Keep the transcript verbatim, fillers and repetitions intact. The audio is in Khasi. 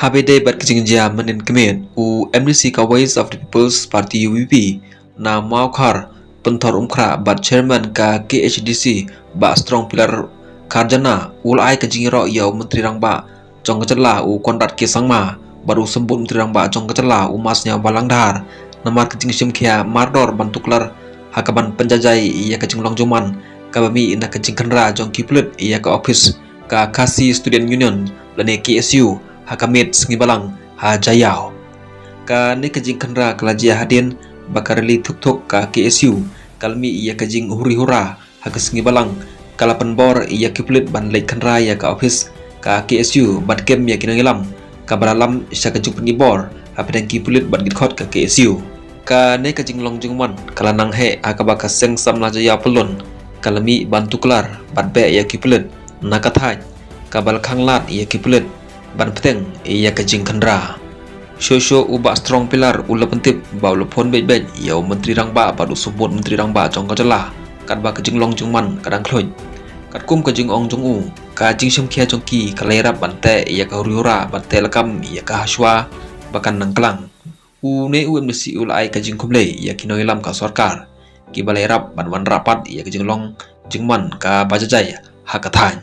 Haba ïadei bad ka jingjia mynnin ka miet, u M D C ka Voice of the People's Party, U V P, na Mawkhar, Pynthor Umkhrah, bad Chairman ka K H A D C, Bah Strong Pillar Kharjana, u la ai ka jingïaroh ïa u Myntri Rangbah jong ka jylla, u Conrad K Sangma, bad u Symbud Myntri Rangbah jong ka jylla, u Masniawbhalang Dhar, namar ka jingshim khia mardor ban tuklar ha kaban pynjaijai ïa ka jinglong jong man kaba mih na ka jingkhynra jong ki pulit ïa ka ophis ka Khasi Student Union lane K S U ha ka miet Sngi Balang ha Jaïaw. Kane ka jingkhynra ka la jia hadien ba ka rally thuk thuk ka K S U ka la mih ïa ka jinghuri hura ha ka Sngi Balang, ka la pynbor ïa ki pulit ban leit khynra ïa ka ophis ka K S U bad kem ïa ki nongïalam, kaba la lam sha ka jingpynbor hapdeng ki pulit bad ki dkhot ka K S U. Kane ka jinglong jingman ka la nang heh ha kaba ka Seng Samla Jaïaw Pyllun ka la mih ban tuklar bad beh ïa ki pulit na ka thaiñ, kaba la khang lad ïa ki pulit ban bteng ïa ka jingkhynra. Shuh shuh u Bah Strong Pillar u la pyntip ba u la phone beit beit ïa u Myntri Rangbah bad u Symbud Myntri Rangbah jong ka jylla, katba ka jinglong jingman ka dang khluit. Katkum ka jingong jong u, ka jingshim khia jong ki ka la ïarap ban teh ïa ka huri hura, ban teh lakam ïa ka ha shuwa ba kan nang klang. Une u M D C u la ai ka jingkhublei ïa ki nongïalam ka sorkar kiba la ïarap ban wanrah pat ïa ka jinglong jingman kaba jaijai ha ka thaiñ.